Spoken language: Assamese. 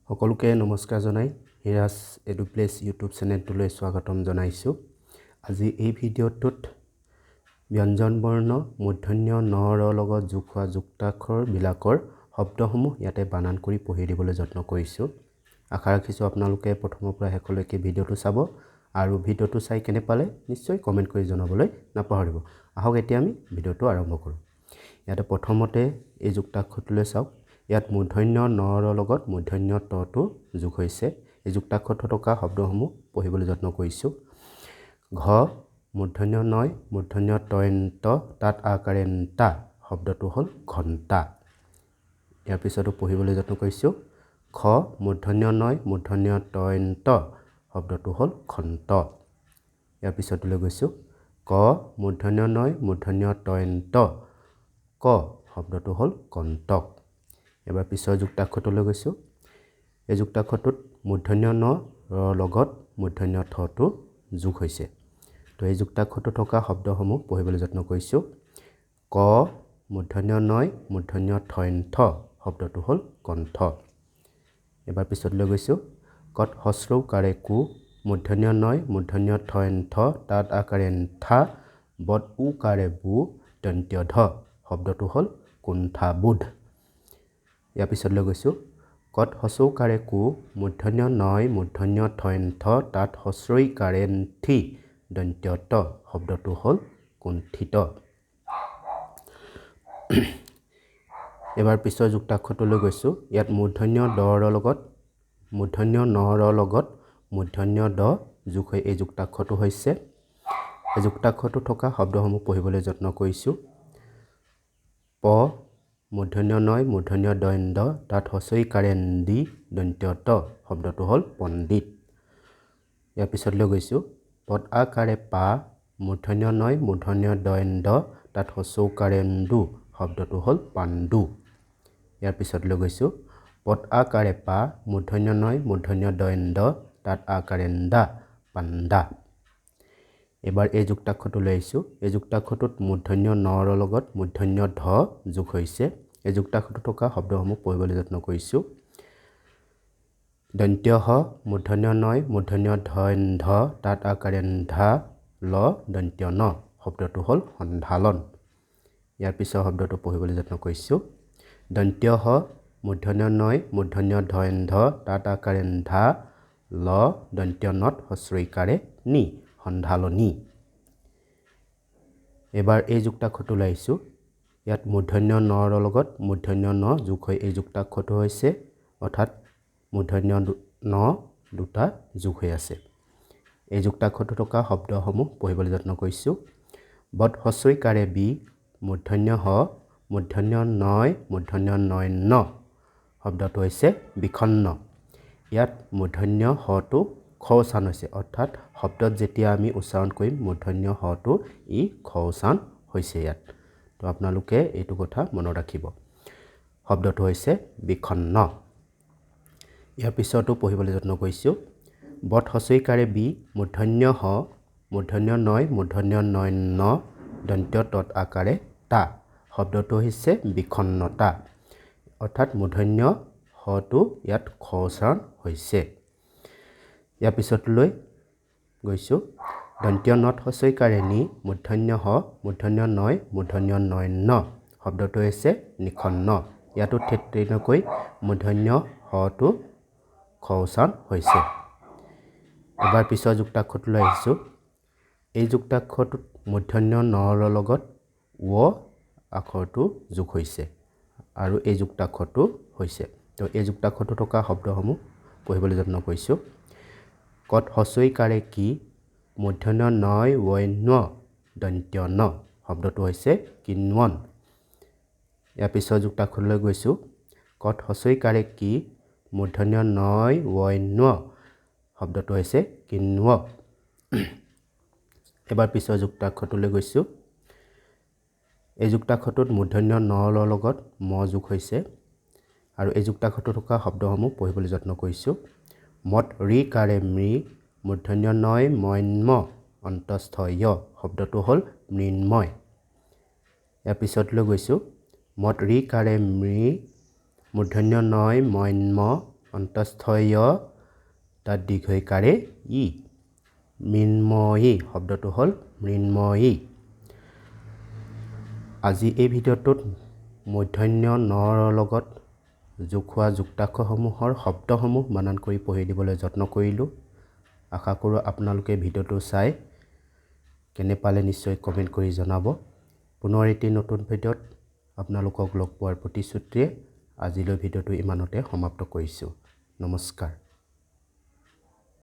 সকলোকে নমস্কাৰ জনাই হিৰাজ এডুপ্লেছ ইউটিউব চেনেলটোলৈ স্বাগতম জনাইছোঁ। আজি এই ভিডিঅ'টোত ব্যঞ্জন বৰ্ণ মূৰ্ধন্য ন ৰ লগত যোগ হোৱা যুক্তাক্ষৰবিলাকৰ শব্দসমূহ ইয়াতে বানান কৰি পঢ়ি দিবলৈ যত্ন কৰিছোঁ। আশা ৰাখিছোঁ আপোনালোকে প্ৰথমৰ পৰা শেষলৈকে ভিডিঅ'টো চাব আৰু ভিডিঅ'টো চাই কেনে পালে নিশ্চয় কমেণ্ট কৰি জনাবলৈ নাপাহৰিব। আহক, এতিয়া আমি ভিডিঅ'টো আৰম্ভ কৰোঁ। ইয়াতে প্ৰথমতে এই যুক্তাক্ষৰটোলৈ চাওক। ইয়াত মূৰ্ধন্য ন ৰ লগত মূৰ্ধন্য টটো যোগ হৈছে। এই যুক্তাক্ষৰটো থকা শব্দসমূহ পঢ়িবলৈ যত্ন কৰিছোঁ। ঘ মূৰ্ধন্য নয় মূৰ্ধন্য তয়ন্ত তাত আকাৰে তা, শব্দটো হ'ল ঘণ্টা। ইয়াৰ পিছতো পঢ়িবলৈ যত্ন কৰিছোঁ। খ মূৰ্ধন্য নয় মূৰ্ধন্য তয়ন্ত, শব্দটো হ'ল খন্ত। ইয়াৰ পিছতলৈ গৈছোঁ। ক মূৰ্ধন্য নয় মূৰ্ধন্য তয়ন্ত ক, শব্দটো হ'ল কণ্টক। এবাৰ পিছৰ যুক্তাক্ষৰটোলৈ গৈছোঁ। এই যুক্তাক্ষৰটোত মূৰ্ধন্য ন ৰ লগত মূৰ্ধন্য থটো যোগ হৈছে। তো এই যুক্তাক্ষৰটো থকা শব্দসমূহ পঢ়িবলৈ যত্ন কৰিছোঁ। ক মূৰ্ধন্য নয় মূৰ্ধন্য থ, শব্দটো হ'ল কণ্ঠ। এবাৰ পিছতলৈ গৈছোঁ। কত হস্ৰৌকাৰে কু মূৰ্ধন্য নয় মূৰ্ধন্য থ তাত আকাৰে থা বদ উকাৰে বু দন্ত্য ধ, শব্দটো হ'ল কুণ্ঠাবোধ। ইয়াৰ পিছতলৈ গৈছোঁ। কত হচৌকাৰে কু মূৰ্ধন্য নয় মূৰ্ধন্য থ তাত হস্ৰৈকাৰে থি দন্ত্য ত, শব্দটো হ'ল কুণ্ঠিত। এবাৰ পিছৰ যুক্তাক্ষৰটোলৈ গৈছোঁ। ইয়াত মূৰ্ধন্য দ ৰ লগত মূৰ্ধন্য ন ৰ লগত মূৰ্ধন্য দ যোগ হৈ এই যুক্তাক্ষৰটো হৈছে। এই যুক্তাক্ষৰটো থকা শব্দসমূহ পঢ়িবলৈ যত্ন কৰিছোঁ। প মূৰ্ধন্য নয় মূৰ্ধন্য দন্দ তাত হচৈকাৰে দি দন্ত্য ত, শব্দটো হ'ল পণ্ডিত। ইয়াৰ পিছতলৈ গৈছোঁ। পদ আকাৰে পা মূৰ্ধন্য নয় মূৰ্ধন্য দন্দ তাত হচৌকাৰে দু, শব্দটো হ'ল পাণ্ডু। ইয়াৰ পিছতলৈ গৈছোঁ। পদ আকাৰে পা মূৰ্ধন্য নয় মূৰ্ধন্য দন্দ তাত আকাৰে দা, পাণ্ডা। এবাৰ এই যুক্তাক্ষৰটো লৈ আহিছোঁ। এই যুক্তাক্ষৰটোত মূৰ্ধন্য ন ৰ লগত মূৰ্ধন্য ধ যোগ হৈছে। এই যুক্তাক্ষৰটো থকা শব্দসমূহ পঢ়িবলৈ যত্ন কৰিছোঁ। দন্ত্য হ মূৰ্ধন্য নয় মূৰ্ধন্য ধ ধ তাত আকাৰে ধা ল দন্ত্য ন, শব্দটো হ'ল সন্ধালন। ইয়াৰ পিছৰ শব্দটো পঢ়িবলৈ যত্ন কৰিছোঁ। দন্ত্য হ মূৰ্ধন্য নয় মূৰ্ধন্য ধ ধ তাত আকাৰে ধা ল দন্ত্য নত হস্ৰৈকাৰে নি, সন্ধালনী। এবাৰ এই যুক্তাক্ষৰটো লৈ আহিছোঁ। ইয়াত মূৰ্ধন্য ন ৰ লগত মূৰ্ধন্য ন যোগ হৈ এই যুক্তাক্ষৰটো হৈছে, অৰ্থাৎ মূৰ্ধন্য ন দুটা যোগ হৈ আছে। এই যুক্তাক্ষৰটো থকা শব্দসমূহ পঢ়িবলৈ যত্ন কৰিছোঁ। বদ হস্ৰৈকাৰে বি মূৰ্ধন্য হ মূৰ্ধন্য নয় মূৰ্ধন্য নয় ন, শব্দটো হৈছে বিষণ্ণ। ইয়াত মূৰ্ধন্য হটো খ উচ্চাৰণ হৈছে, অৰ্থাৎ শব্দত যেতিয়া আমি উচ্চাৰণ কৰিম মূৰ্ধন্য হটো ই খ উচ্চাৰণ হৈছে ইয়াত। তো আপোনালোকে এইটো কথা মনত ৰাখিব। শব্দটো হৈছে বিষণ্ণ। ইয়াৰ পিছতো পঢ়িবলৈ যত্ন কৰিছোঁ। বদ হস্ৰৈকাৰে বি মূৰ্ধন্য হ মূৰ্ধন্য নয় মূৰ্ধন্য নয় ন দন্ত্য তৎ আকাৰে তা, শব্দটো হৈছে বিষণ্ণতা, অৰ্থাৎ মূৰ্ধন্য হটো ইয়াত খ উচ্চাৰণ হৈছে। ইয়াৰ পিছতলৈ গৈছোঁ। দন্ত্য নত হস্ৰৈকাৰে নি মূৰ্ধন্য হ মূৰ্ধন্য নয় মূৰ্ধন্য নয় ন, শব্দটো হৈছে নিষণ্ণ। ইয়াতো ঠিক তেনেকৈ মূৰ্ধন্য হটো খ উচ্চাৰণ হৈছে। এবাৰ পিছৰ যুক্তাক্ষৰটোলৈ আহিছোঁ। এই যুক্তাক্ষৰটোত মূৰ্ধন্য ন ৰ লগত ৱ আখৰটো যোগ হৈছে আৰু এই যুক্তাক্ষৰটো হৈছে। তো এই যুক্তাক্ষৰটো থকা শব্দসমূহ পঢ়িবলৈ যত্ন কৰিছোঁ। কত হস্ৰৈকাৰে কি মূৰ্ধন্য নয় ৱৈ ন দন্ত্য ন, শব্দটো হৈছে কিন্বন। ইয়াৰ পিছৰ যুক্তাক্ষৰলৈ গৈছোঁ। কত হস্ৰৈকাৰে কি মূৰ্ধন্য নয় ৱৈ ন, শব্দটো হৈছে কিন্ব। এবাৰ পিছৰ যুক্তাক্ষৰটোলৈ গৈছোঁ। এই যুক্তাক্ষৰটোত মূৰ্ধন্য ন ৰ লগত ম যোগ হৈছে আৰু এই যুক্তাক্ষৰটোত থকা শব্দসমূহ পঢ়িবলৈ যত্ন কৰিছোঁ। মত ৰি কাৰে মৃ মূৰ্ধন্য নয় মইন্ম অন্তস্থ য়, শব্দটো হ'ল মৃন্ময়। ইয়াৰ পিছতলৈ গৈছোঁ। মত ৰি কাৰে মৃ মূৰ্ধন্য নয় মইন্ম অন্তস্থ য়, তাত দীৰ্ঘ ঈকাৰে ই। মৃন্ময়ী শব্দটো হ'ল মৃন্ময়ী। আজি এই ভিডিঅ'টোত মূৰ্ধন্য নৰ লগত যোগ হোৱা যুক্তাক্ষৰসমূহৰ শব্দসমূহ বানান কৰি পঢ়ি দিবলৈ যত্ন কৰিলোঁ। আশা কৰোঁ আপোনালোকে ভিডিঅ'টো চাই কেনে পালে নিশ্চয় কমেণ্ট কৰি জনাব। পুনৰ এটি নতুন ভিডিঅ'ত আপোনালোকক লগ পোৱাৰ প্ৰতিশ্ৰুতিৰে আজিলৈ ভিডিঅ'টো ইমানতে সমাপ্ত কৰিছোঁ। নমস্কাৰ।